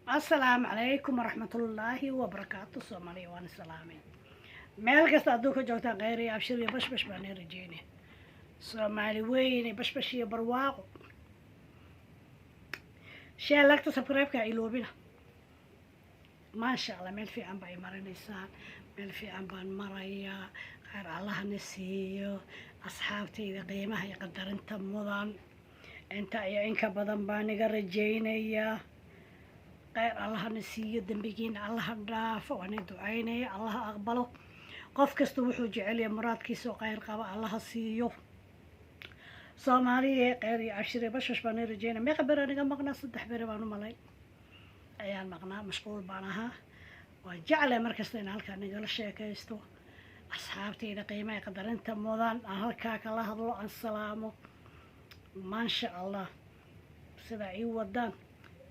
Asalaamu calaykum waraxmatullaahi wabarakaatu. Soomaaliya waan salaamay meel kasta adduunka joogtaan. Kheyr iyo abshir iyo bashbash baan ii rajeynaya. Soomaali weyne, bashbash iyo barwaaqo. Share, like-ta, subscribe-ka iloobina. Maasha Allah, meel fiican baa i marinaysaan, meel fiican baan marayaa. Kheyr Allahna siiyo asxaabtayda qiimaha iyo qadarinta mudan. Inta iyo inka badan baan iga rajaynayaa. Kheyr Allahna siiyo, dembigiina Allaha dhaafo. Waan i ducaynaya, Allaha aqbalo. Qof kasta wuxuu jecel yahay muraadkiisa oo kheyr qaba Allaha siiyo. Soomaaliya, kheyr iyo abshir iyo bashash baan i rajeynaya. Meeqa beri aniga maqnaa? 3 beri baan u malay ayaan maqnaa, mashquul baan ahaa. Waan jeclay markasta in halkaa nigala sheekaysto asxaabtayda qiimaha qadarinta mudan, aan halkaa kala hadlo, aan salaamo. Maasha Allah, sidaa ii wadaan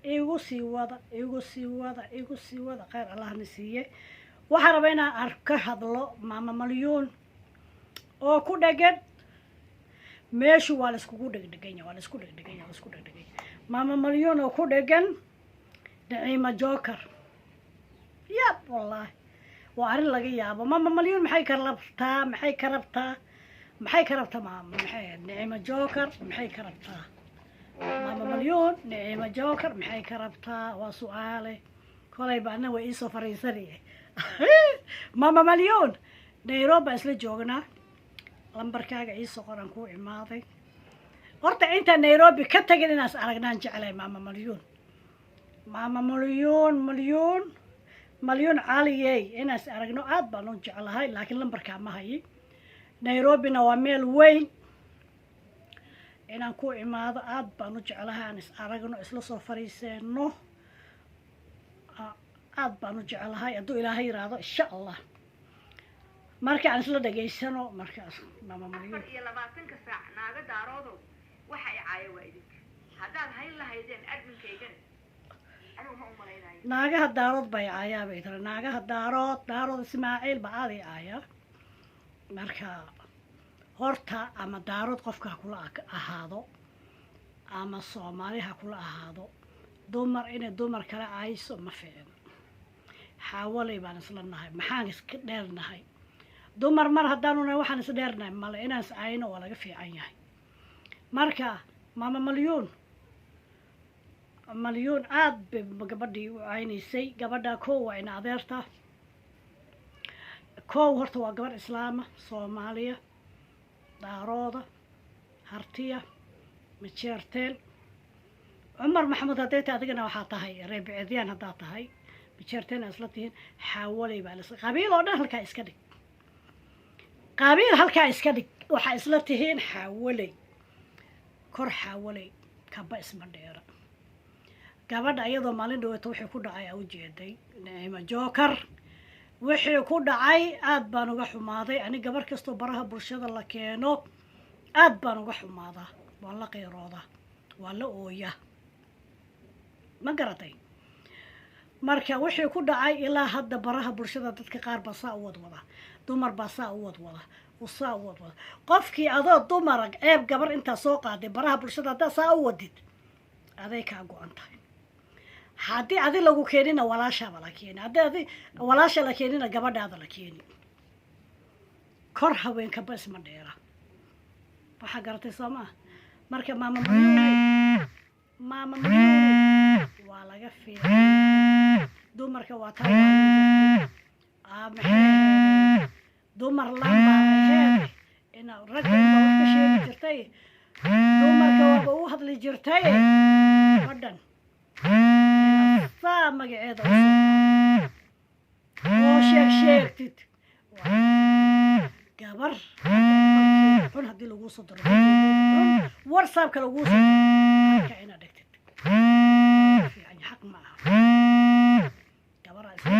igu sii wada, igu sii wada, igu sii wada. Kheyr Allahna siiye. Waxaan rabaa inaan ka hadlo Maama Malyuun oo ku dhegan. Meeshu waa la iskugu dhegdheganya, waa la isku dhegdheganya, waa la isku dhegdheganya. Maama Malyuun oo ku dhegan Naciima Joker, yab, wallahi waa arrin laga yaabo. Maama Malyuun maxay ka rabtaa? Maxay ka rabtaa? Maxay ka rabtaa maama? Maxay ahayd Naciima Joker? Maxay ka rabtaa Maama Malyuun Naciima Joker? Maxay ka rabtaa? Waa su-aale. Kolayba anna way iisoo fariisanaya. Maama Malyuun, Nairobi baan isla joognaa. Lambarkaaga iisoo qoran, kuu imaaday. Horta intaan Nairobi ka tagin inaas aragnaan jeclay. Maama Malyuun, Maama Malyuun, Malyuun, Malyuun Caliyey, inaas aragno aad baan u jeclahay, laakiin lambarkaa ma hayi. Nairobina waa meel weyn. Inaan ku imaado aad baan u jeclahay, aan is aragno, isla soo fariiseeno aad baan u jeclahay, hadduu Ilaahay yiraahdo, insha Allah. Marka aan isla dhegaysano markaas Maama Malyuun. 24-ka saac naaga Daaroodow waxa ay caaya waa idinka. Haddaad hayn lahaydeen adminkaygana, anigu ma u malaynayo. Naagaha Daarood bay caayaa bay tiri. Naagaha Daarood, Daarood Ismaaciil ba aaday caayaa. Marka horta ama Daarood qofka ha kula ahaado ama Soomaali ha kula ahaado, dumar inay dumar kala caayso ma fiicin. Xaawalay baan isla nahay, maxaan iska dheernahay? Dumar mar haddaanu nahay, waxaan is dheernahay male. Inaan is caayno waa laga fiican yahay. Marka Maama Malyuun, Malyuun aad bay gabadhii u caynaysay. Gabadha kow waa ina adeerta. Kow horta waa gabadh Islaama, Soomaaliya, Daarooda, Hartiya, Majeerteen, Cumar Maxamuud hadday tahay. Adigana waxaa tahay Reebceedyaan haddaa tahay, Majeerteen aa isla tihiin. Xaawalay baa las qabiil oo dhan halkaa iska dhig, qabiil halkaa iska dhig. Waxaa isla tihiin xaawaley. Kor xaawaley kaba isma dheera. Gabadha iyadoo maalin dhaweeto wixii ku dhacay aa ujeeday, Naciima Joker wixii ku dhacay, aad baan uga xumaaday. Ani gabar kastoo baraha bulshada la keeno aad baan uga xumaadaa, waan la qeyroodaa, waan la ooyaa, ma garatay? Marka wixii ku dhacay ilaa hadda baraha bulshada dadka qaar baa saa u wadwada, dumar baa saa u wadwada, saa u wadwada. Qofkii adoo dumara ceeb gabar intaa soo qaaday baraha bulshada haddaa saa u wadid, aday kaa go-an tahay. Haddii adi lagu keenina, walaashaaba la keeni. Haddii adi walaasha la keenina, gabadhaada la keeni. Kor haweenkaba isma dheera, waxaa garatay soo maa? Marka Maama Malyuunay, Maama Malyuunay, waa laga fiican. Dumarka waa taa maxay dumar lambaad aheed ina ragga inbaa wax ka sheegi jirtay, dumarka waaba u hadli jirtay. Gabadhan inaad saa magaceeda usoo oo sheeg sheegtid gabar xun haddii laguu soo diro xun WhatsAppka laguu soo diro, halka inaad dhigtid fiican xaq ma aha. Gabaraa iska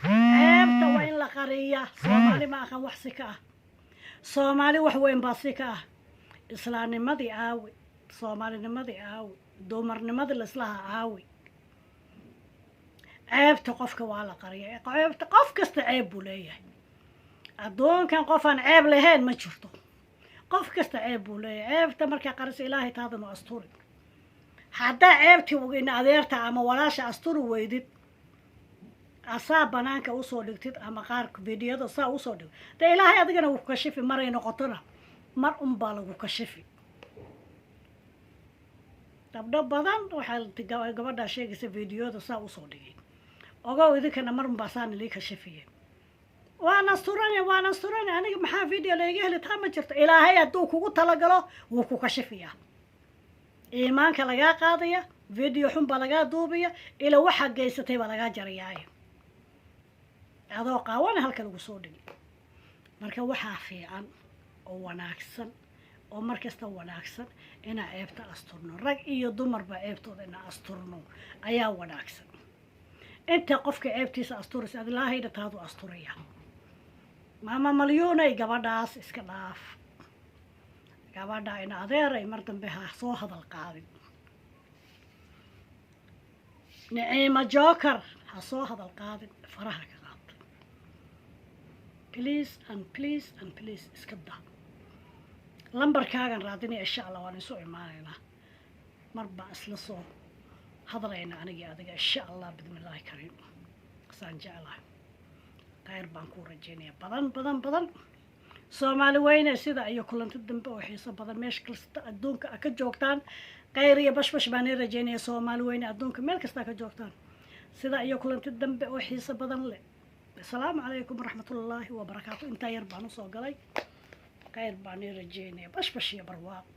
ceebta waa in la qariya. Soomaali ma aqan wax si ka ah. Soomaali wax weyn baa si ka ah. Islaamnimadii aawi? Soomaalinimadii aawi? Dumarnimadii laislaha aawi? Ceebta qofka waa la qariya. Ceebta qof kasta ceeb buu leeyahay. Addoonkan qof aan ceeb lahayn ma jirto. Qof kasta ceeb buu leeyahay. Ceebta markaa qarisa, Ilaahay taadanu asturi. Haddaa ceebtii in adeerta ama walaasha asturi weydid, asaa banaanka usoo dhigtid ama qaar videoyada saa usoo dhig, dee Ilaahay adigana wuu kashifi. Maray noqotona, mar unbaa lagu kashifi. Gabdho badan waxaa gabadhaa sheegaysa videoyada saa usoo dhigay. Ogow, idinkana mar unbaa saana lii kashifiye. Waan asturane, waan asturane, aniga maxaa video layga heli? Taa ma jirto. Ilaahay hadduu kugu talagalo, wuu ku kashifiyaa. Iimaanka lagaa qaadaya, video xun baa lagaa duubaya, ila waxaa geysatay baa lagaa jarayaayo, adoo qaawana halka lagu soo dhigi. Marka waxaa fiican oo wanaagsan oo mar kasta wanaagsan inaa ceebta asturno. Rag iyo dumarba ceebtooda inaa asturno ayaa wanaagsan. Inta qofka ceebtiisa asturaysa, ad Ilaahayna taadu asturaya. Maama Malyuunay, gabadhaas iska dhaaf. Gabadha ina adeeray mar dambe ha soo hadal qaadin. Naciima Joker ha soo hadal qaadin, faraha ka qaad, please and please and please. Iska daa. Lambarkaagan raadinaya, insha Allah waan isu imaanaynaa, mar baan isla soo hadlayna anigii adiga, insha Allah, bidmillaahi kariim. Saan jeclahay, khayr baan kuu rajaynaya badan badan badan. Soomaali weyne, sida iyo kulanti dambe oo xiiso badan. Meesha kasta adduunka a ka joogtaan, khayr iyo bashbash baan ii rajaynaya. Soomaali weyne, adduunka meel kasta ka joogtaan, sida iyo kulanti dambe oo xiiso badan leh. Asalaamu calaykum waraxmatullaahi wabarakaatu. Intaa yar baan usoo galay. Khayr baan ii rajaynaya, bashbash iyo barwaaqo.